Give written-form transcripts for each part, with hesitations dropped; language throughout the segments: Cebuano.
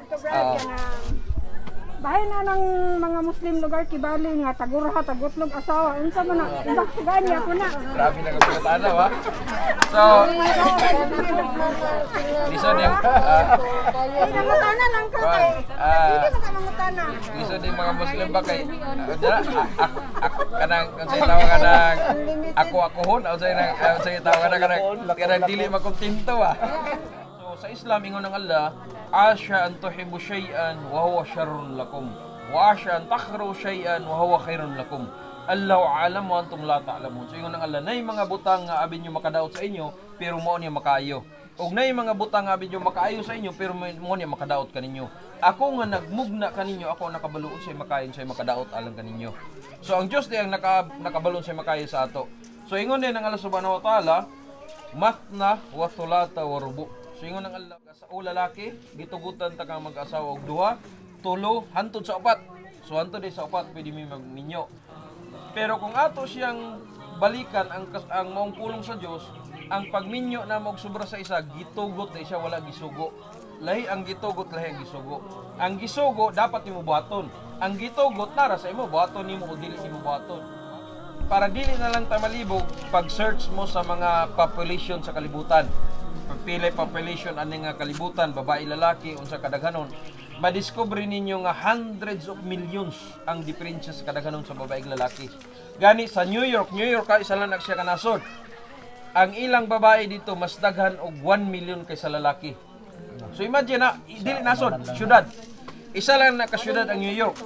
To, Brad, kanang bahin na ng mga Muslim lugar kibali nga tagurha tagutlog asawa, unsa man na unsa gani ako na? Grabe na kapag tanaw ha. So, lisod yung Ay, nangutana lang ka kay hindi man ka mangutana. Lisod yung mga Muslim ba kay dira ako kanang unsay tawag kanang ako akohon, unsay nang unsay tawag kanang kanang kanang dili makontento ah. So sa Islam, ingon ng Allah, "Asa an tuhibbu shay'an wa huwa sharrun lakum wa asa an takrahu shay'an wa huwa khairun lakum. Allahu a'lam wa antum la ta'lamun." So ingon ng Allah, nay mga butang nga abi nyo makadaot sa inyo pero mao niya makaayo. Ug nay mga butang nga abi nyo makaayo sa inyo pero mao niya makadaot kaninyo. Ako nga nagmugna kaninyo, ako ang nakabalo unsay makayo, unsay makadaot alang kaninyo. So ang Dios di ang nakabalo unsay makayo sa ato. So ingon din ang Allah subhanahu wa ta'ala, "Mathna wa thulatha wa rubu." So ingon ang Allah sa o lalaki, gitugutan ta kang mag-asawa og duha, tulo, hantod sa upat. So hantod di sa upat pwede mi magminyo. Pero kung ato siyang balikan ang maong pulong sa Dios, ang pagminyo na og sobra sa isa, gitugot na siya, wala gisugo. Lahi ang gitugot, lahi ang gisugo. Ang gisugo dapat nimo buhaton. Ang gitugot nara sa imo, buhaton nimo o dili nimo buhaton. Para dili na lang ta malibog, pag-search mo sa mga population sa kalibutan. Pagpili population ani nga kalibutan, babae, lalaki, unsa kadaghanon, madiscover ninyo nga hundreds of millions ang diferensya sa kadaghanon sa babae ug lalaki. Gani sa New York, New York ka isa lang na siya ka nasod. Ang ilang babae dito mas daghan og 1 million kaysa lalaki. So imagine na, dili nasod, syudad. Isa lang na ka syudad ang New York.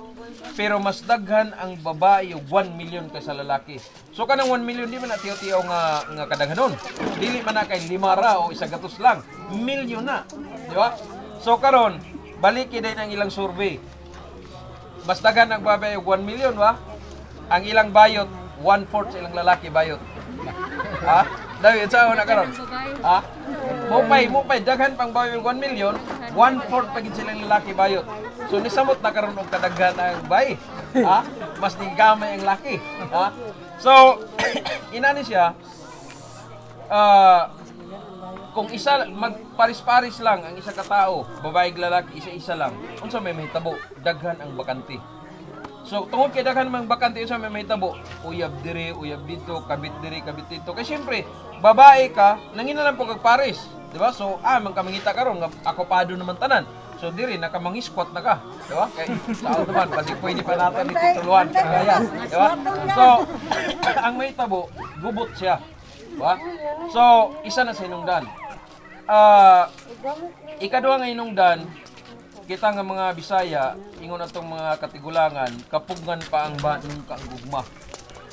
Pero mas daghan ang babae og 1 million kaysa lalaki. So kanang 1 million di man na tiyo-tiyo nga nga kadaghanon. Dili man na kay lima ra o isa gatos lang. Milyon na. Di ba? So karon, baliki din ang ilang survey. Mas daghan ang babae og 1 million ba? Ang ilang bayot, one-fourth sa ilang lalaki bayot. Ha? Dawit sa na karon. Ha? Mupay daghan pang babae og 1 million, one-fourth pa gid silang lalaki bayot. So nisamot na karon og kadaghan ang bay. Ha? Mas gamay ang laki. Ha? So inani siya, kung isa magparis-paris lang ang isa ka tao, babae ug lalaki, isa-isa lang, unsa may mahitabo? Daghan ang bakante. So tungod kay daghan mang bakante, unsa may mahitabo? Uyab diri, uyab dito, kabit diri, kabit dito. Kay syempre, babae ka, nangina lang po kag paris, di ba? So man ka mangita karon nga akopado naman tanan. So diri nakamangiskwat na ka, di ba? Kay sa naman kasi pwede pa natin itutuluan kaya, di ba? So ang mahitabo, gubot siya. Di ba? So isa na sa hinungdan. Ikaduha nga hinungdan, kita nga mga Bisaya, ingon atong mga katigulangan, "Kapugngan pa ang ba nungka ang gugma."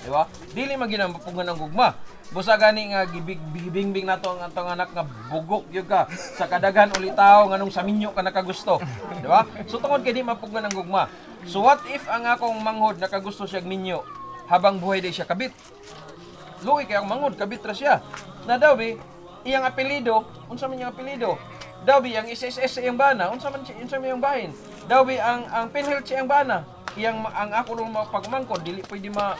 Di ba? Dili man gyud ang mapugngan ang gugma. Busa gani nga gibig gibingbing nato ang atong anak nga bugok gyud ka sa kadaghan uli tao, nganong sa minyo ka nakagusto, di ba? So tungod kay di mapugnan ang gugma. So what if ang akong manghod nakagusto siya minyo, habang buhay di siya kabit? Luoy kay ang manghod, kabit ra siya. Na daw bi, iyang apelyido, unsa man iyang apelyido? Daw bi ang SSS sa iyang bana, unsa man siya, unsa man iyang bahin? Daw bi ang PhilHealth sa iyang bana, iyang ang ako nung pagmangkod dili pwede ma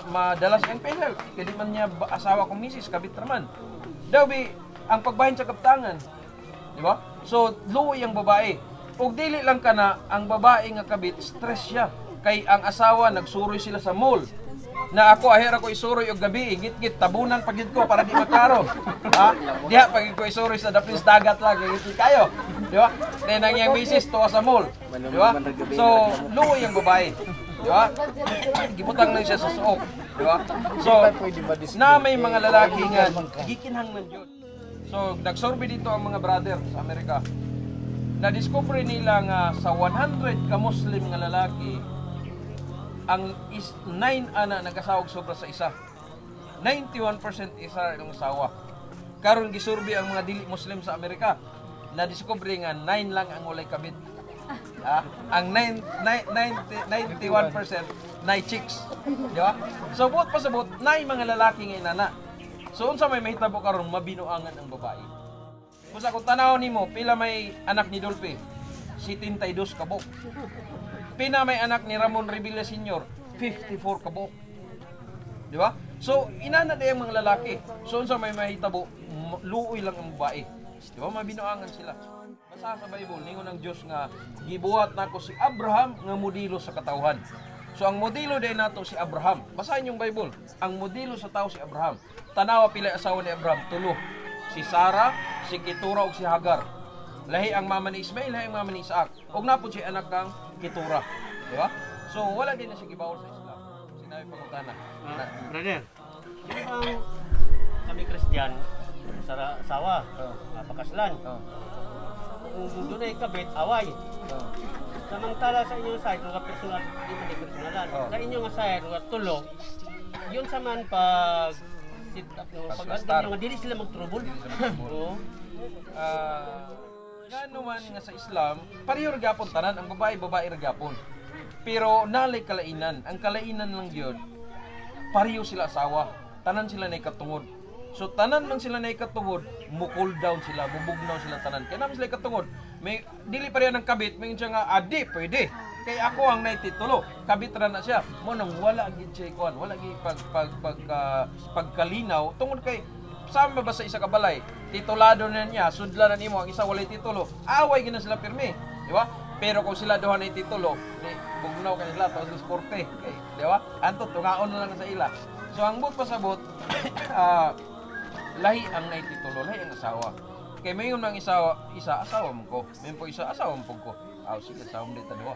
madala sa iyang PhilHealth kay di man niya asawa kong misis, kabit ra man. Daw bi ang pagbahin sa kaptangan, di ba? So luoy ang babae. Ug dili lang kana ang babae nga kabit, stress siya kay ang asawa nagsuroy sila sa mall na ako ahera ko isuroy og gabi, git-git tabunan pagid ko para di maklaro, ha, diha pagid ko isuroy sa dapis dagat lang, git kayo, di ba? Then ang iyang misis tuwa sa mall, di ba? So luoy ang babae, di ba? Gibutang lang siya sa suok, di ba? So na may mga lalaki nga gikinahanglan yun. So nagsurvey dito ang mga brother sa Amerika. Na-discover nila nga sa 100 ka Muslim nga lalaki, ang is 9 ana nag-asawa og sobra sa isa. 91% isa ang asawa. Karon gisurvey ang mga dili Muslim sa Amerika. Na-discover nga 9 lang ang walay kabit. Ah, ang 9, 9, 91% na chicks. Di ba? So buot pasabot, nay mga lalaki nga inana. So unsa may mahitabo karon, mabinuangan ang babae. Busa kung tanaw nimo, pila may anak ni Dolphy? 72 kabuk. Pila may anak ni Ramon Revilla Sr.? 54 kabuk. Di ba? So, inana di ang mga lalaki. So, unsa may mahitabo, luoy lang ang babae. Di ba? Mabinuangan sila. Basa sa Bible, ningon ang Dios nga gibuhat nako si Abraham nga modelo sa katawhan. So ang modelo din nato si Abraham. Basahin yung Bible. Ang modelo sa tao si Abraham. Tanawa pila asawa ni Abraham, tulo. Si Sarah, si Ketura ug si Hagar. Lahi ang mama ni Ismael, lahi ang mama ni Isaac. Ug napod siya anak kang Ketura. Di ba? So wala din na siya gibawol sa Islam. Sinabi pangutana. Ah, brother, di ba ang kami Christian sa asawa, napakaslan. Kung doon ay kabit, away. Samantala sa inyong side, mga personal, di man di personalan. Sa inyong side, mga tulo, yun sa man pag sit up no, pag Pagplastar. nga dili sila magtrubol. Oo. Ah, ngano man nga sa Islam, pareho ra gyapon tanan ang babae, babae ra gyapon. Pero nalay kalainan, ang kalainan lang gyud pareho sila asawa, tanan sila nay katungod. So tanan man sila nay katungod, mo cool down sila, mubugnaw sila tanan. Kaya naman sila katungod. May dili pareho ng kabit, may siya nga adi pwede. Kay ako ang naititulo, kabit ra na siya. Mo nang wala gid siya kuan, wala gid pag pag pagka, pagkalinaw tungod kay sama ba sa isa ka balay, titulado na niya, sudla na nimo, ang isa walay titulo, away gina sila pirmi, di ba? Pero kung sila duha na titulo, di bugnaw kay sila tapos sa korte, kay, di ba? Anto tungaon na lang sa ila. So ang buot pasabot, lahi ang naititulo, lahi ang asawa. Kay mayon ang isa, isa asawa mo ko, mayon po isa asawa mo ko. Aw sige, asawa mo dito duha.